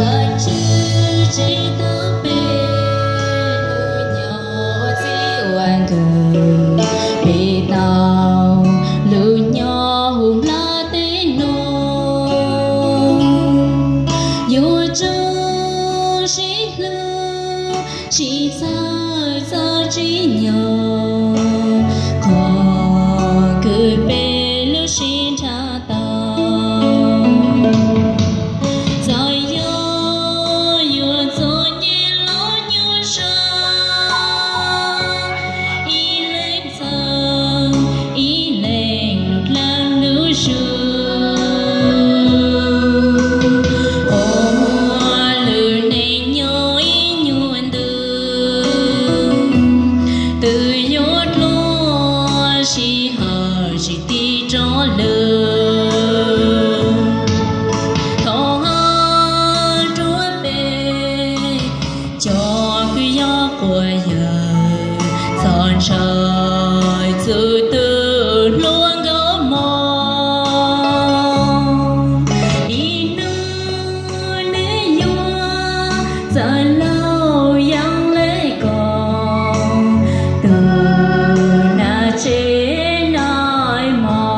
Vajtswv tsev tau peb lub nyob ua txij ua nkawm, peb tau lub nyob hauv nplaj teb no. Yuav tsum sib hlub, tsis txawj txo tsim nyog, qhov kws peb lub siab nrhab tau. Txawm yog yuav txom nyem los nyuaj sa, ib leeg txawj ib leeg lub dlaab lub zug. Ua lwm neeg nyob ib nyuag ntu, twb yuav dluag sij hawm tsis tiv rov lug. Thov hab ruab peb cov kws yog quas yawg, txhos ntshaw txug tug hluas nkauj mog. Ib hnub nws yuav txawj laug yeej le koj, tug nag tsev noj mov.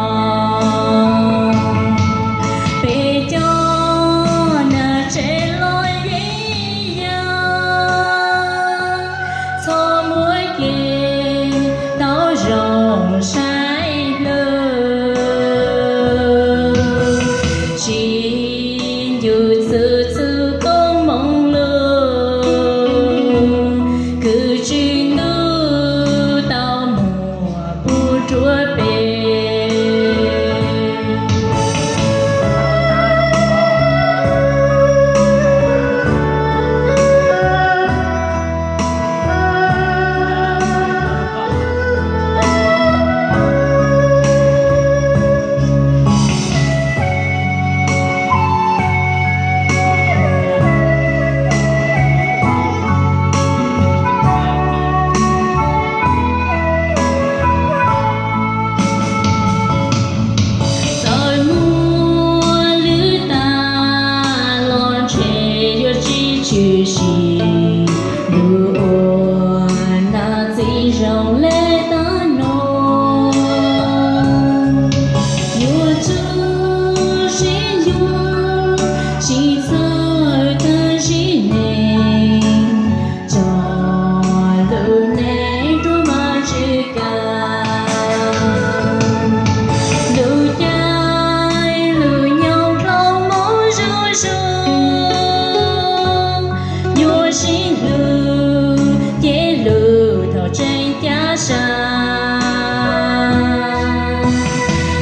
Peb cov nag tsev los yeej yog txhob muab kev tau zoo saib hlub. Tsis ncu txwv txug koob moov lug, kws tswv ntuj tau muab pub ruab peb. Txawm muaj lwm tab los ntshe yuav tsis tshwm sim lug ua nab txiv zoo le taag no. Yuav tsum sib yuav, tsis txawj tag zib neeg, tso lub neej rua Vaajtswv kag. Lub caij lub nyoog dlhau moog zuj zug, yuav sib hlub ces lug thaum tseem ca sa.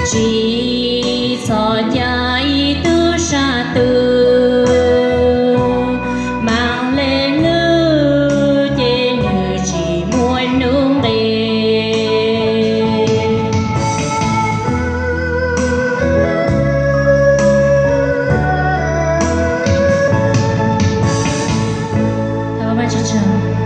Tsis txhob ca ib tug sab tug, maam le lug ces nwg tsis muaj nuj nqis. Thov Vaajtswv tsaug.